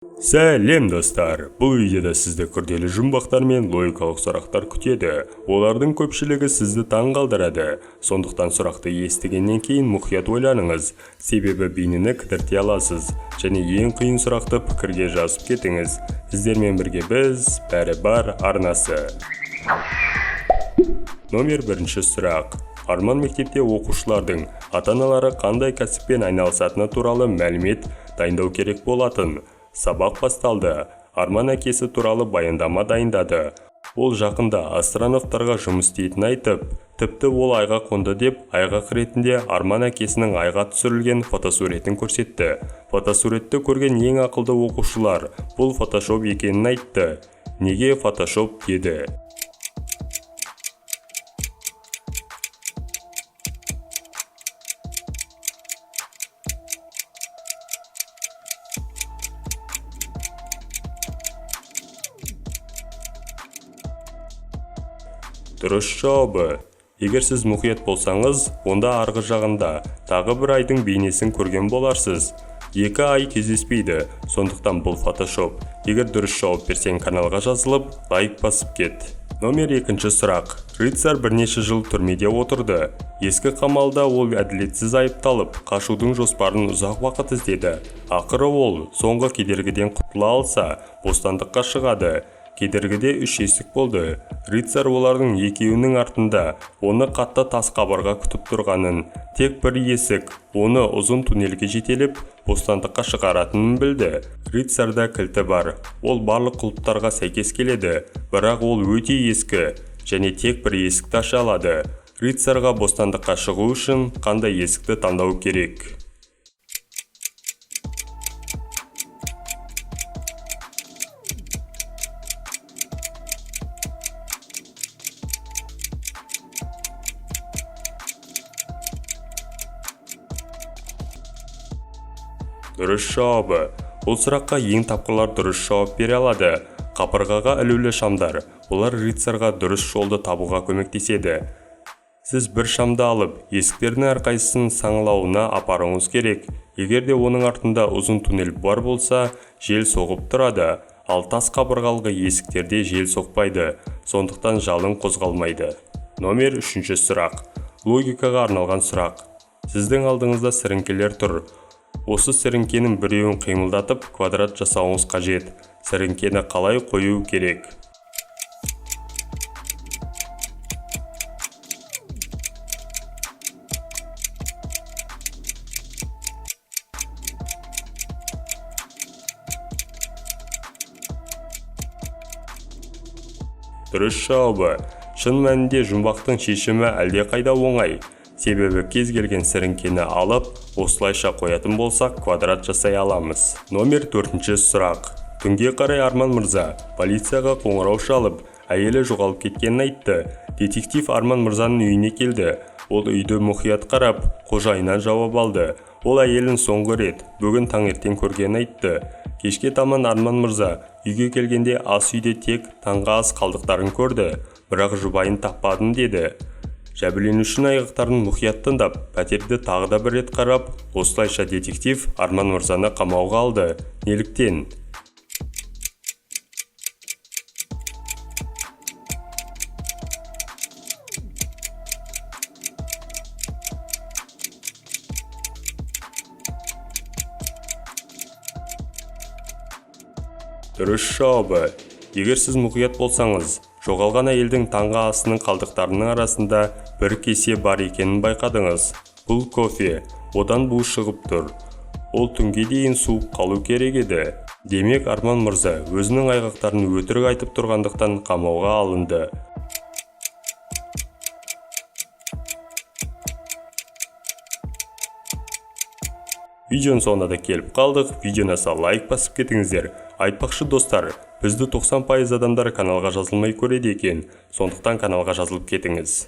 Сәлем, достар! Бұл видеода сізді күрделі жұмбақтар мен логикалық сұрақтар күтеді. Олардың көпшілігі сізді таң қалдырады. Сондықтан сұрақты естігеннен кейін мұқият ойланыңыз, себебі бейнені кідірте аласыз. Және ең қиын сұрақты пікірге жазып кетіңіз. Сіздермен бірге біз, Бәрі бар арнасы. Номер бірінші сұрақ. Арман мектепте оқушылардың ата-аналары қандай кәсіппен айналысатыны туралы мәлімет дайындау керек болатын. Сабақ басталды. Арман әкесі туралы баяндама дайындады. Ол жақында астронавтарға жұмыс істейтінін айтып, тіпті ол айға қонды деп айғақ ретінде Арман әкесінің айға түсірілген фотосуретін көрсетті. Фотосуретті көрген ең ақылды оқушылар бұл фотошоп екенін айтты. Неге фотошоп деді? Дұрыс жауабы: егер сіз мұқият болсаңыз, онда арғы жағында тағы бір айдың бейнесін көрген боларсыз. Екі ай кездеспейді, сондықтан бұл фотошоп. Егер дұрыс жауап берсең, каналға жазылып, лайк басып кет. Номер екінші сұрақ. Рыцарь бірнеше жыл түрмеде отырды. Ескі қамалда ол әділетсіз айыпталып, қашудың жоспарын ұзақ уақыт іздеді. Ақыры ол соңғы кедергіден құтыла алса, бостандыққа шығады. Кедергіде үш есік болды. Рыцарь олардың екеуінің артында оны қатты тас қабырға күтіп тұрғанын, тек бір есік оны ұзын туннельге жетелеп, бостандыққа шығаратынын білді. Рыцарьда кілті бар. Ол барлық құлыптарға сәйкес келеді, бірақ ол өте ескі және тек бір есікті аша алады. Рыцарьға бостандыққа шығу үшін қандай есікті таңдау керек? Дұрыс жауабы: бұл сұраққа ең тапқырлар дұрыс жауап бере алады. Қабырғаға ілулі шамдар. Олар рыцарьға дұрыс жолды табуға көмектеседі. Сіз бір шамды алып, есіктердің әрқайсысын саңылауына апаруыңыз керек. Егер де оның артында ұзын туннель бар болса, жел соғып тұрады, ал тас қабырғалы есіктерде жел соқпайды, сондықтан жалын қозғалмайды. Номер үшінші сұрақ. Логикаға арналған сұрақ. Сіздің алдыңызда сіріңкелер тұр. Осы сіріңкенің біреуін қимылдатып, квадрат жасауыңыз қажет. Сіріңкені қалай қою керек? Дұрыс жауабы: шын мәнінде жұмбақтың шешімі әлдеқайда оңай, себебі кез келген сіріңкені алып, осылайша қоятын болсақ, квадрат жасай аламыз. Номер төртінші сұрақ. Түнге қарай Арман мырза полицияға қоңырау шалып, әйелі жоғалып кеткенін айтты. Детектив Арман мырзаның үйіне келді. Ол үйді мұқият қарап, қожайыннан жауап алды. Ол әйелін соңғы рет бүгін таңертең көргенін айтты. Кешке таман Арман мырза үйге келгенде ас үйде тек таңғы ас қалдықтарын көрді, бірақ жұбайын таппадым деді. Жәбірленушінің айғақтарын мұқият тыңдап, пәтерді тағы да бір рет қарап, осылайша детектив Арман мырзаны қамауға алды. Неліктен? Дұрыс жауабы: егер сіз мұқият болсаңыз, жоғалған әйелдің таңғы асының қалдықтарының арасында бір кесе бар екенін байқадыңыз. Бұл кофе, одан бу шығып тұр. Ол түнге дейін суып қалу керек еді. Демек, Арман мырза өзінің айғақтарын өтірік айтып тұрғандықтан қамауға алынды. Видеоның соңына да келіп қалдық. Видеоны аса лайк басып кетіңіздер. Айтпақшы, достар, бізді 90% адамдар каналға жазылмай көреді екен, сондықтан каналға жазылып кетіңіз.